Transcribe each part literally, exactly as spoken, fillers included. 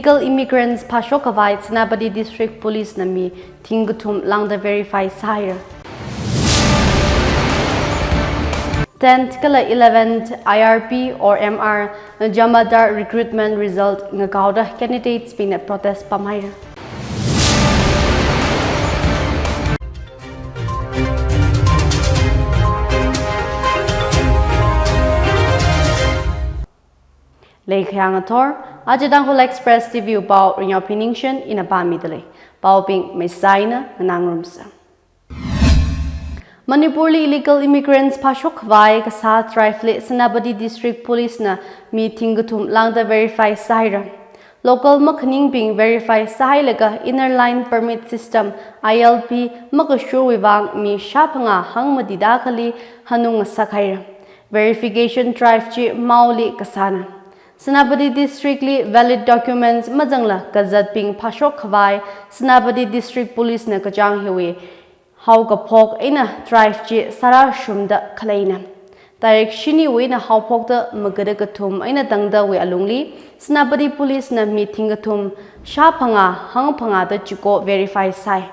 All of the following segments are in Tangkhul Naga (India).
Illegal immigrants phāshok khavai Senapati District Police na mi thingkathum lāngda verify sāhaira. Tenth kala eleventh I R P or M R Jamadar recruitment result ngakaoda candidates bingna protest pamhaira. Leikhayang athor, aja Tangkhul Express T V pao Rinyao Phiningshen ina pāmidalei. Paobing meisaina nganāngarumsa. Manipurli illegal immigrants phāshok khavai kasā drive li Senapati District Police na mi thingkathum lāngda verify sāhaira. Local makhaningbing verify sāhailaga Inner Line Permit System, I L P, makashurwui vang mi shāphangā hangmatida akhali hanung ngasakhaira. Verification drive chi maoli kasāna. Senapati District li valid documents mazangla kazatbing phāshok khavai Senapati District Police na kachāng hiwui haokaphok eina drive chi sārāshungda khaleina. Tarik shiniwui eina haophokta magada kathum eina tangdawui alungli Senapati Police na mi thingkathum shāphangā hangphangāda chiko verify sāi.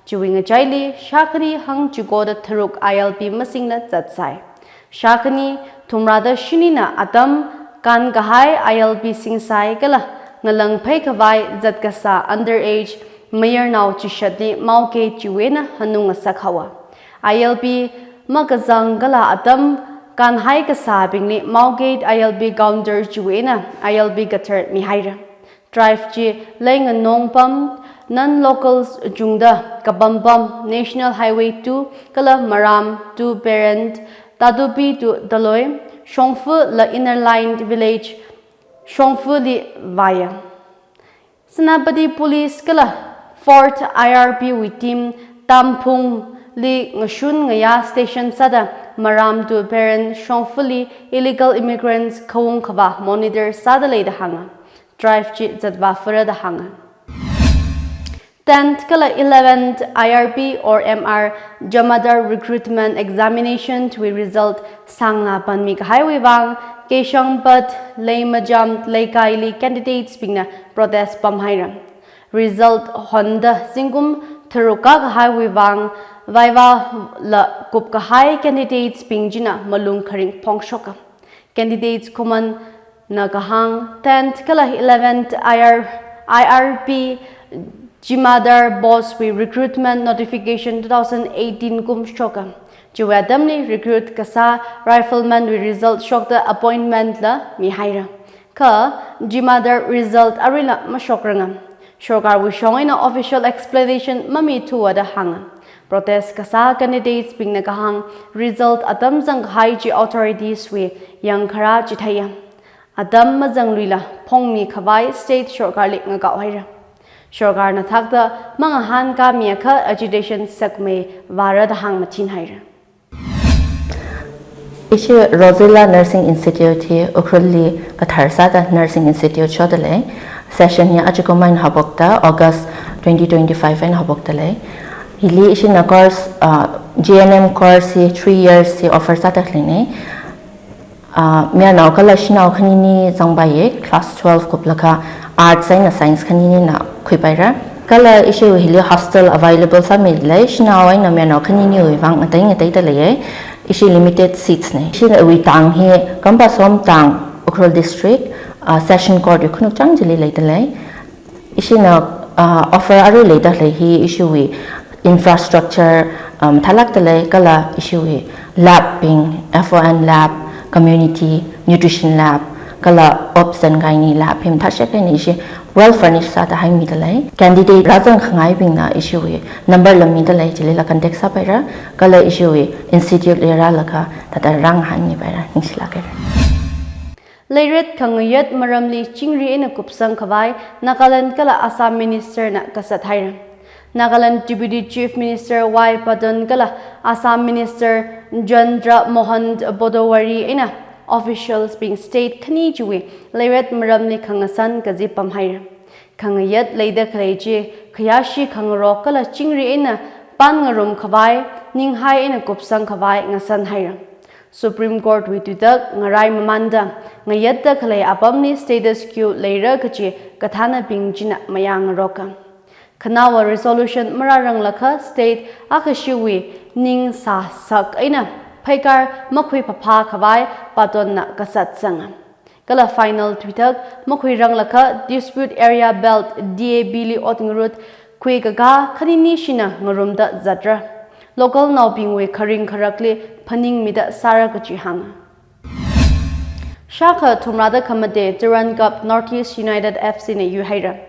Chiwui ngachaili shākhani hangchikoda tharuk I L P masingna zatsai. Shākhani thumrāda shinina atam kānkahai I L P singsai kala ngalāngphei khavai zatkasā underage mayarnao chishatli maogate chiwui eina hanung ngasakhaowa. I L P makazang kala atam kānhai kasābingli maogate I L P counter chiwui eina I L P kathar mihaira. Drive chi Leinganong pam, non-locals chungda kapam pam, National Highway two kala Maram to Peren, Tatupi to Daloi, Shongfa la Inner Line Village, Shongfali vāya. Senapati Police kala Fourth I R P wui team Tamphungli ngashun ngayā station sāda Maram to Peren Shongfali illegal immigrants khaung khavā monitor sāda leida hānga. Drive chi zatvā fara da hānga. Tenth kala eleventh I R P or M R Jamadar recruitment examination wui result sānglā panmi kahaiwui vang Keishangpat, Leimajam leikaili candidates bingna protest pamhaira. Result honda zingkum tharuk kakahaiwui vang viva la kupkahai candidates bing china malung kharing phongshoka. Candidates khuman na kahāng tenth kala eleventh I R, I R P Jamadar post wui recruitment notification two thousand eighteen kum shoka. Chiwui atamli recruit kasā rifleman wui result shokta appointment la mihaira. Kha Jamadar result aruila mashokrang. Sorkarwui shong eina official explanation mamithuwa da hānga. Protest kasā candidates bingna kahāng result atam zangkahai chi authorities wui yangkharā chitheiya. Atam mazangluila phongmi khavai state sorkarli ngakaohaira. Sorkarna thakta mangahānkāmiakha agitation sakmei vāra da hāngmathinhaira. Ishi Rosella Nursing Institute hi Ukhrulli kathar sāda Nursing Institute shodalei. Session hi ajakumai eina haophokta August twenty twenty-five eina haophoktalei. Hili ishina course, uh, G N M course hi three years hi offer sāda leinei. Uh, mayarnao kala shanao khanini zangpaiya, class twelve kuplaga arts eina science khaninina khuipaira. Kala ishi hili hostel available sāmilei, shanao eina mayarnao khaniniwui vang ngatei ngateida leiya. Ishi limited seats nei. Ishiwui tang hi Kampasom tang, Ukhrul district, uh, Session Court wui khanukchang chili leidalei. Ishina, uh, offer aruila leida lei hi ishiwui infrastructure, um, mathālākdalei kala ishiwui lab bing, F O N lab, community nutrition lab, kala obs and gynae lab hi mathāshek eina ishi well furnished sāda haimidalei. Candidate rāzangkhangaibingna ishiwui number la midalei, chilila contact sāpaira, kala ishiwui institute li rālaga thāda rāngahānmipaira, ningshilākhaira. Leiret khangayat maramli chingri eina kupsang khavai Nagaland kala Assam Minister na kasat haira. Nagaland Deputy Chief Minister Y Patton kala Assam Minister Chandra Mohan Patowary eina officials bing state khani chiwui leiret maramli khangasan kazip pamhaira. Khangayat leida khalei chi khayāshi khangarok kala chingri eina pānngarum khavai, ninghai eina kupsang khavai ngasan haira. Supreme Court wui tuitak ngarai mamānda, ngayatta khalei apamli status quo leira kachi kathānabing china mayāngaroka. Khanaowa resolution marāranglakha state akhashiwui ning sāsak eina pheikar makhuiphāphā khavai patonna kasat sanga. Kala final tuitak makhuiranglakha dispute area belt D A B li ot ngarut khuikakā khanini shina ngarumda zatra. Local naobingwui kharing kharakli phaningmida sāra kachi hānga. Shākha thumrada khamate Durand Cup North East United F C na yuihaira.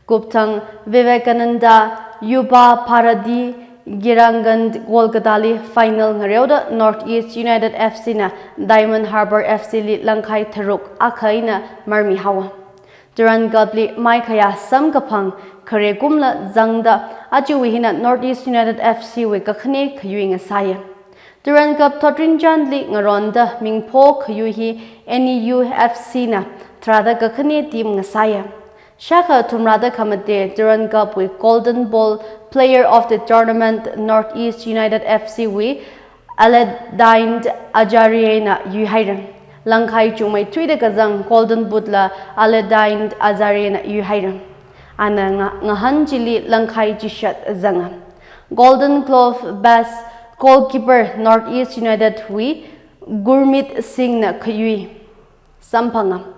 Kupthang Vivekananda Yuva Bharati Craiglang Kolkata li final ngareoda North East United F C na Diamond Harbour F C li langkhai tharuk akha eina marmihaowa. Durand Cup li maikhayā samkaphang khare kumla zangda, achiwui hina North East United F C wui kakhane khayui ngasāya. Durand Cup thotrinchānli ngaronda mingpho khayui hi N E U F C na tharāda kakhane team ngasāya. Shākha thumrada khamate Durand Cup wui Golden Ball Player of the Tournament North East United F C wui Aladdin Azari na yuihaira. Langkhai chungmeithuida kazang Golden Boot la Aladdin Azari na yuihaira. Ana nga-, ngahān chili langkhai chishat zanga. Golden Glove Best Goalkeeper North East United wui Gurmeet Singh na khayui samphanga.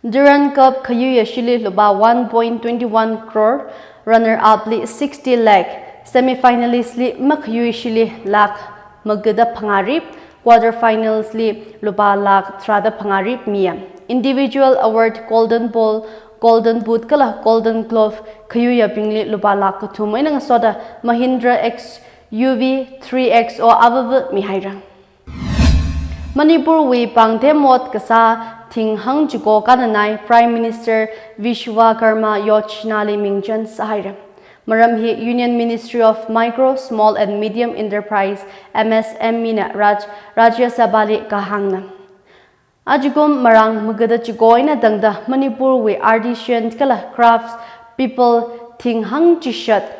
Durand Cup khayui ashili lupā one point twenty one crore, runner up li sixty lakh, semi finalist li makhayui shili lakh magada phangā rip, quarter finals li lupā lakh tharāda phangā rip miya. Individual award Golden Ball, Golden Boot kala Golden Glove khayuiyabingli lupā lakh kathum eina ngasoda Mahindra X U V three X O avava mihaira. Manipur wui pāngthemmot kasā thing hangchiko kānanai Prime Minister Vishwakarma Yojana li mingchan sāhaira. Maram hi Union Ministry of Micro, Small and Medium Enterprise, M S M E na Raj-, Rajya Sabha li kahāngna. Achikum marāng magada chiko eina tangda Manipur wui artisan kala crafts people thing hangchishat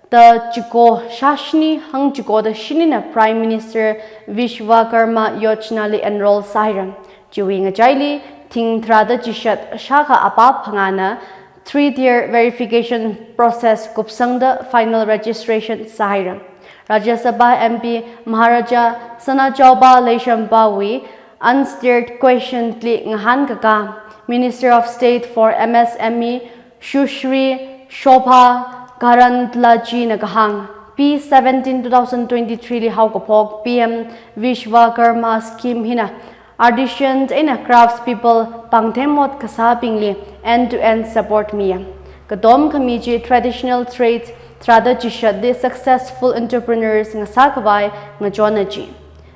da chiko shāshini hangchikoda shinina Prime Minister Vishwakarma Yojana li enroll sāhaira. Chiwui ngachaili thing tharāda chishat shākha apā phangāna three-tier verification process kupsangda final registration sāhaira. Rajya Sabha M P Maharaja Sanajaoba Leishemba wui unstirred question li ngahānkakā, Minister of State for M S M E Sushri Shobha Karandlaje na kahāng, P seventeen two thousand twenty-three li haokaphok P M Vishwakarma Scheme hina artisan eina crafts people pāngthemmot kasābingli end-to-end support miya. Katom khami chi traditional trade tharāda chishatli successful entrepreneurs ngasā khavai ngachonna chi.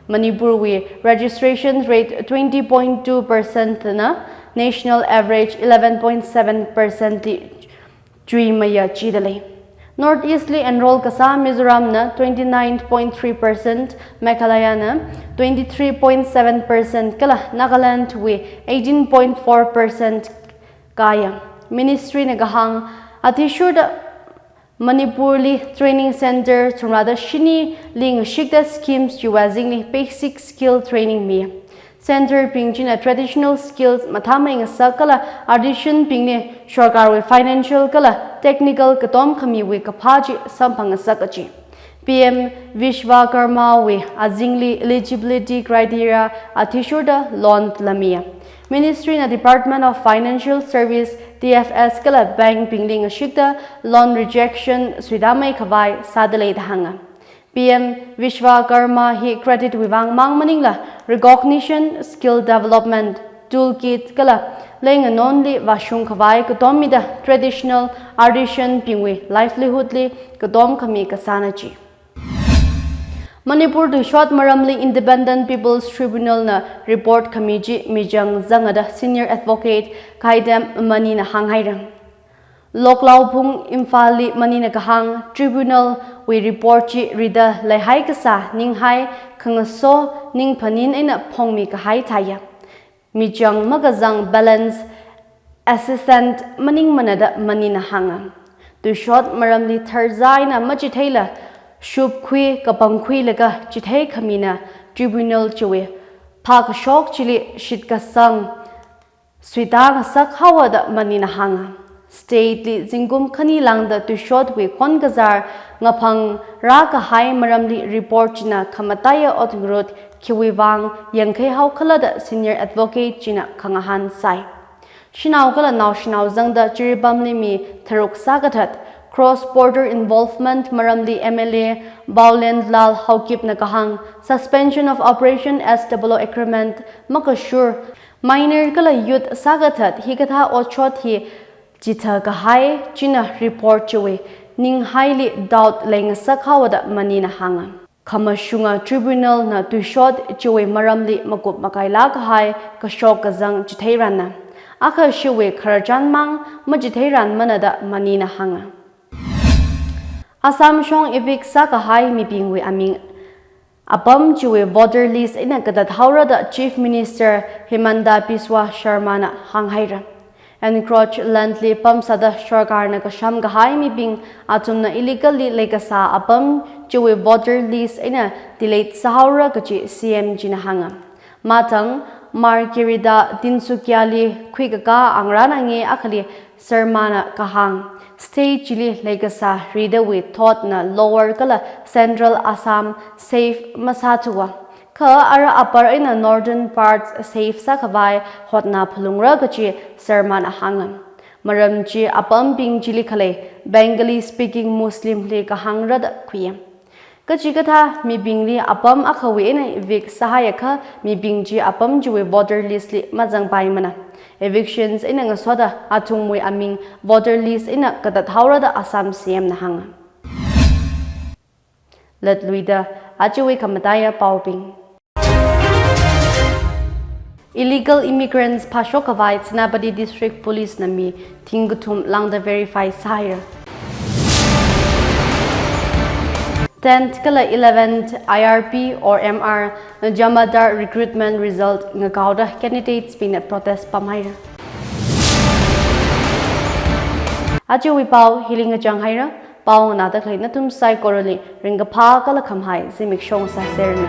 Manipur wui registration rate twenty point two percent na national average eleven point seven percent li chuimaya chida lei. North East li enroll kasā Mizoram na twenty nine point three percent, Meghalaya na twenty three point seven percent kala Nagaland wui eighteen point four percent kāya. Ministry na kahāng athishurda Manipur li training center thumrada shinili ngashikda schemes chiwui azingli basic skill training mi. Center bing china traditional skills mathāmei ngasak kala artisan bingli sorkarwui financial kala technical katom khamiwui kaphā chi samphang ngasak kachi. P M Vishwakarma wui azingli eligibility criteria athishurda loan la miya. Ministry na Department of Financial Service, D F S kala bank bingli ngashikda loan rejection suitāmei khavai sāda lei da hānga. P M Vishwakarma hi credit wui vang mang maningla recognition, skill development, toolkit kala leinganonli vāshung khavai katom mida traditional artisan bingwui livelihood li katom khami kasāna chi. Manipur tuishot maramli Independent People's Tribunal na report khami chi michang zangada Senior Advocate Khaidem Mani na hānghaira. Loklao phung Imphal li Mani na kahāng tribunal wui report chi rida leihai kasā ninghai khangaso ningphanin eina phongmi kahai thāya. Michang makazang balance assistant maningmana da Mani na hānga. Tuishot maramli tharzaina machitheila shupkhui kapangkhuilaga chithei khamina tribunal chiwui phākashok chili shitkasang suitāngasak haowa da manina hānga. State li zingkum khani lāngda tuishotwui khonkazār ngaphangrā kahai maramli report china khamataiya ot ngarut khiwui vang yangkhai haokhala da senior advocate china khangahān sai. Shanao kala naoshinao zangda Jiribamli mi tharuk sākathat, cross border involvement maramli M L A Paolienlal Haokipna kahāng, suspension of operation S W agreement makashur, minor kala youth sākathat hikathā otshot hi chithā kahai china report chiwui ninghaili doubt leingasak haowa da manina hānga. Khamashunga tribunal na tuishot chiwui maramli makup makailā kahai kashok kazang chitheirana. Akha shiwui khararchan mang machitheiranmana da manina hānga. Assam shong evict sākahai mibingwui aming apam chiwui voter list eina katat haora da Chief Minister Himanta Biswa Sarmana hānghaira. Encroach land li pamsāda sarkarna kasham kahai mibing athumna illegally leikasā apam chiwui voter list eina delete sāhaora kachi C M china hānga. Mathang Margherita Tinsukia li khuikakā angrana nge akhali Sarmana kahāng, state chili leikasā ridawui thotna Lower kala Central Assam safe masāthuwa. Kha ara apar eina northern parts safe sākhavai hotna phalungra kachi Sarmana hānga. Maram chi apambing chili khalei Bengali speaking Muslim li kahāngra da khuiya. Kachikathā mibingli apam akhawui eina evict sāhaiakha mibing chi apam chiwui voter list li mazangpaimana. Evictions eina ngasoda athumwui aming voter list eina katat haora da Assam C M na hānga. Latluida ajawui khamataiya paobing. Illegal immigrants phāshok khavai Senapati District Police na mi thingkathum lāngda verify sāhaira. Tenth kala eleventh I R B or M R Jamatar recruitment result ngakaoda candidates bingna protest pamhaira. Ajawui pao hili ngachang haira. Pao nganāda khalei nathum saikorali ringkaphā kala khamahai zimiksho sāseranu.